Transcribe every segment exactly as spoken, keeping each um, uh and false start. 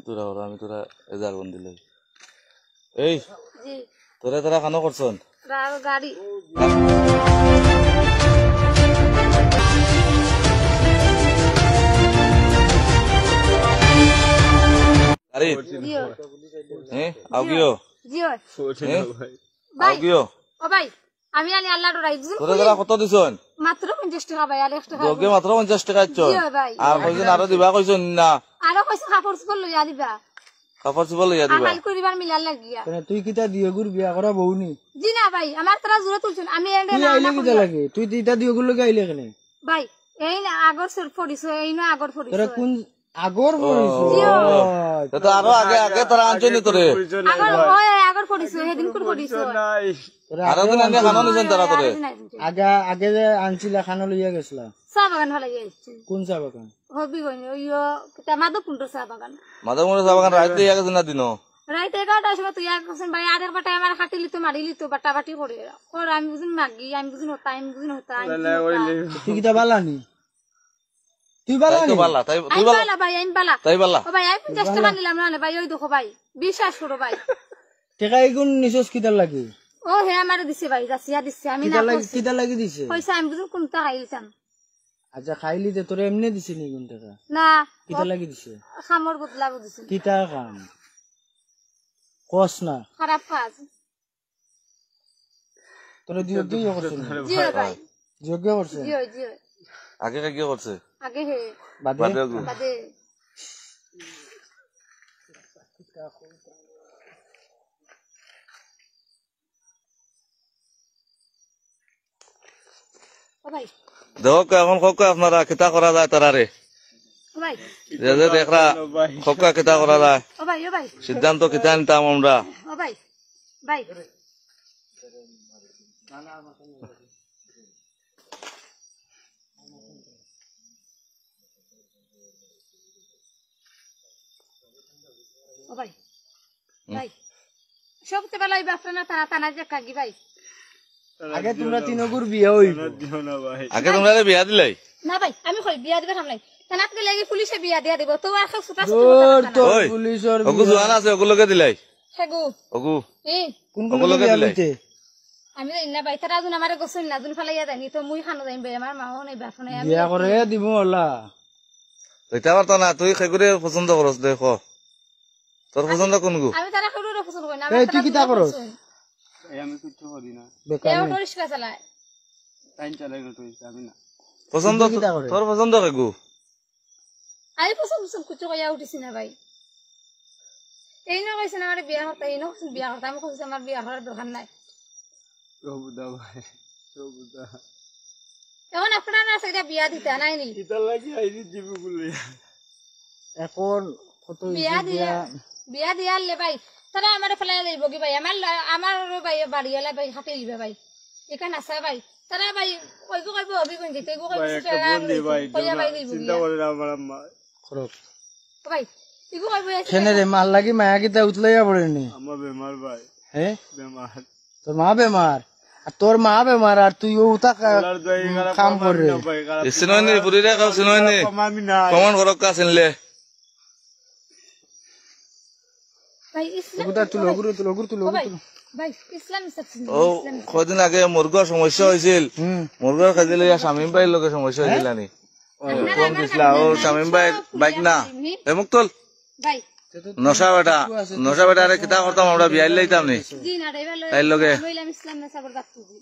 তোরা ওরা, আমি তোরা এজার বন্দি লই। এই, জি। তোরা তোরা খানো করছন? রা-, গাড়ি। গাড়ি? জি অয়। হ্যাঁ? আউগিও? জি অয়। হ্যাঁ? ভাই। আউগিও? ও ভাই, আমি আনি আল্লাহ ডরাই, বুঝছেন? তোরা তোরা কত দিছন? মাত্র পঞ্চাশ টাকা ভাই, আর এক টাকা দিও। মাত্র পঞ্চাশ টাকা দিছন? জি অয় ভাই। আর কইছন আরো দিবা কইছন না? আরো কইছন কাপড় চোপড় লইয়া দিবা। কাপড় চোপড় লইয়া আর দিবা? হাল করিবার মিলার লাগিয়া। কেনে, তুই কিতা দিওগুর বিয়া করা বউ নি? জি না ভাই, আমার তারা জোরে তুলছন, আমি এন্ডে তুই না, আইলে না কিতা করিয়া। লাগে? তুই ইতা দিওগুর লগে আইলে কেনে? ভাই, এই না আগর সর পরিচয়, এই না আগর পরিচয়। তোরা কোন আগর পরিচয়? জি অয়। ও, তা তো আরো আগে, আগে তারা আনছনি তোরে। আগর, ওই আগর পরিচয়, হেদিন কোন পরিচয়? আরো দিন আগে খানো নিছন তারা তোরে। আগে, আগে যে আনছিলা, খানো লইয়া গেছিলা। চা বাগান ফালাই আইছি। কোন চা বাগান? হবিগঞ্জ, ওই ও, কিতা মাধবকুণ্ড চা বাগান। মাধবকুণ্ড চা বাগান রাইত লইয়া গেছে না দিনো? রাইত এগারোটার সময় তুই এক হোসেন ভাই, আরেক বাটায় আমার হাঁটিলিতো, মারিলিতো, বাটাবাটি করে। ওর আমি বুঝুন মাগি, আমি বুঝুন হতা, আমি বুঝুন হতা, আমি বুঝুন হতা। তুই কিতা বালা নি? তুই বালা তাই তো নি? বালা, তাই, তুই আমি বালা। বালা ভাই, আমি বালা। তাই বালা। ও ভাই, আমি পঞ্চাশ টাকা নিলাম না, না ভাই, ওই দেখো ভাই, বিশ্বাস করো ভাই। টেকা এগুন নিছস কিতার লাগি? ও হে আমারে দিছে ভাই, যাচিয়া দিছে, আমি না কিতার লাগি, করছি। কিতার লাগি দিছে? পয়সা আমি বুঝুন কোনটা খাইলিতাম। আচ্ছা, খাইলি যে তোরে এমনে দিছে নি এগুন টেকা? না। কিতার লাগি দিছে? খামর বদলা বুঝিছে। কিতা খাম? কস না। খারাপ কাজ। তোরে দিও দিও করছে নি? জি অয় ভাই। দিও দিও করছে? জি অয়, জি অয়। আগে কে কি করছে? আগে হে। বাদে? বাদে ওগু। বাদে। ও ভাই। দেখো কা, এখন কউক্কা আপনারা কিতা করা যায় তারারে। ও ভাই। যে যে দেখরা, কউক্কা কিতা করা যায়। ও ভাই, ও ভাই। সিদ্ধান্ত কিতা নিতাম আমরা। ও ভাই, ভাই। ও ভাই, হুম। ভাই, সবতে বেলা ওই বাপরে না টানা, টানা যে কাগি ভাই। আগে তোমরা তিনগুর বিয়া অইবো। টানা দিও না ভাই। আগে তোমরা বিয়া দিলাই? না ভাই, আমি কই বিয়া দিবার সামনে। টানাত গেলে কি পুলিশে বিয়া দিয়া দিব? তো আর সব ছুটা ছুটি দূর করতে পারতাম না। তোর ওই, পুলিশর ওগু বিয়া। জোয়ান আছে, ওগুর লগে দিলাই? হেগু। ওগু। এই। কোন কোন ওগুর লগে লগে বিয়া দিলাই? অইতে? আমি জানি না ভাই, তারা আগুন আমারে গোসল না, আগুন ফালাইয়া দেয়নি, তো মুই খানো যাইম ভাই, আমার মাও নাই, বাপও নাই, আমি বিয়া করে দিব ওলা। এটা পারতো না, তুই খেগুরে পছন্দ করস, দেখো। তোর পছন্দ কোন গু? আমি তারা খেগুরে পছন্দ করি না, এই, আমার তুই তারা কিতা দুজন করস? পছন্দ। এই আমি কিচ্ছু করি না। বেকার এ নাই। অটো রিক্সা চালায়। তাই চালাই অটো রিক্সা, আমি না। পছন্দ তুই কিতা তো-, করে? তোর পছন্দ কে গু? আমি পছন্দ পছন্দ কিচ্ছু কইয়া উঠিছি না ভাই। এই না কইছেন আমার বিয়া করতে, এই না কইছেন বিয়া করতে, আমি কইছি আমার বিয়া করার দরকার নাই। প্রভু দা ভাই, প্রভু দা। এখন আপনারা না সেটা বিয়া দিতা নাই নি? এটা লাগি আইনি দিব বলে। এখন কত বিয়া হইছে দিয়া, বিয়া? বিয়া দিয়া আনলে ভাই, তারা আমারে ফেলাই যাইব কি ভাই? আমার লা-, আমার ভাই বাড়িওয়ালা ভাই হাতে দিবে ভাই। এখানে আসা ভাই। তারা ভাই, কইব কইব হবি কোন যেতে, কইব কইব ভাই, একটা সেটা বন্দি ভাই, কইয়া ভাই দিবি চিন্তা গিয়া। করে না আমার আম্মা। খরচ। ভাই, ইগু কইব আছে কেনে না? রে, মার লাগি মায়া কিতা উতলাইয়া পড়েনি? আমার বেমার ভাই। হ্যাঁ? বেমার। তোর মা বেমার? আর তোর মা বেমার, আর তুই ও উতা কা-, আল্লাহর দোয়াই খারাপ কাম করে। না ভাই, খারাপ চিনইনি, পুরি রে, খাও চিনইনি। খারাপ আমি না। কমন করক কা চিনলে। ভাই, ইসলাম ওগুতা তুলো, ওগুলো তুলো, ওগুলো তুলো, ও ভাই, ওগুলো তুলো। ভাই, ইসলাম ইসলাম চিনি, ও, ইসলাম ইসলাম। কয়দিন আগে মুরগর সমস্যা হয়েছিল। হুম। মুরগর খাইতে লইয়া শামীম ভাইর লগে সমস্যা হয়েছিল নি? ও, আপনারা ফোন আমার দিছিলা, ও, নাম শামীম ভাইর সব বাইক না। মিলিয়ে আপনি এ মুক্তল। ভাই। নশা বেটা, নশা বেটা, আরে কিতা করতাম আমরা বিয়াই লাইতাম নি? জি না, ড্রাইভার লগে তাইর লগে। আমি হইলাম ইসলাম মেসাবর বাপ্পুজি।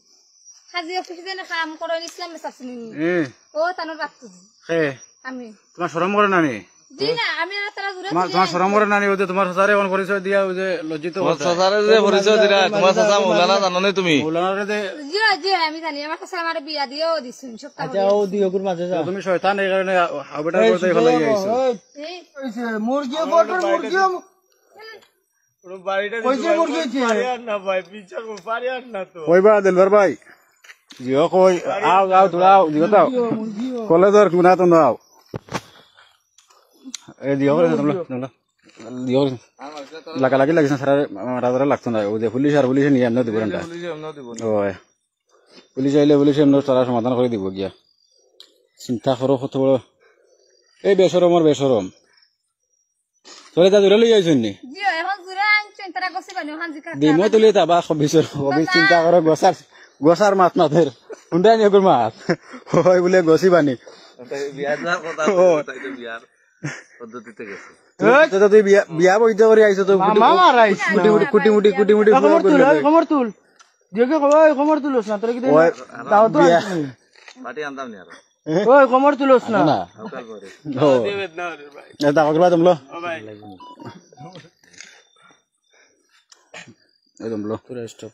হাজি অফিসে যেন কাম করেন ইসলাম মেসাব চিনি। হুম। ও তানোর বাপ্পুজি। হে। আমি। তোমার শরম করে না নি? জি না, আমি আর তারা দূরে তোমার, থাকি তোমার আর শরম কি। করে না নি? ওই যে তোমার চাচারে এখন পরিচয় দিয়া, ওই যে লজ্জিত তোমার করতে। চাচারে যে পরিচয় দিলা, তোমার চাচা মৌলানা জানো নি তুমি? মৌলানারে যে জি, জি, আমি জানি, আমার কাছে আমার বিয়া দিয়েও দিছুন, সব আচ্ছা, ও দিও গুর মাঝে যাও। তুমি শয়তান, এই কারণে হাবিটার এই করতে এখানে সুযোগ আইছো। ওই, এই এই যে মুরগি, বটর মুরগি, ওর বাড়িটা কই যে দিতে মুরগি পারি হচ্ছে? আর না ভাই, পিছা কো পারি আর না তো। কইবা দিলবার ভাই? জিও কই? আও, আও, তোরা আও, জিও তাও। মুরগিও, মুরগিও। কলেজর গুনা তো নাও। এ দিও করে তোমরা, তোমরা। দিও করে। লাগা লাগি লাগিস না, সারা রাজারা লাগতো না। ওই যে পুলিশ আর পুলিশে নিয়ে এমনি দিব না। পুলিশে এমনি দিব না। ওই। পুলিশ আইলে পুলিশে এমনি তারা সমাধান করে দিব গিয়া। চিন্তা করো কত বড়। এই বেশরম আর বেশরম। তোরে তা দূরে লই আইছইন নি? জি, অখন দূরে আনছইন, তারা গছি বানি, অখন জিকা দিমো তুলি তা বা খবিসর, খবিস চিন্তা করো, গছার, গছার মাত মাতের। হুন্ডা নিয়ে গুর মাত। হয় বুলে গছি বানি। ওটাই বিয়ার না কথা, ও। ওটাই তো বিয়ার পদ্ধতিতে গেছে। তুই তো তুই বিয়া, বিয়া বইতে করে আইছো তো, কুটি, মামা মারাইস না। কুটি মুটি, কুটি মুটি, কুটি মুটি এ, কমর তুল, এ, কমর তুল। দেখে কই, কই, কমর তুলস না, তোর কি দেন? ওই দাও তো বিয়া। আনতে নেই। পার্টি আনতাম নি আরো। ওই, কমর তুলস না। না। হালকা করে। ও। এ, দাও, দাও, দাও। এই দম লো। পুরা স্টপ।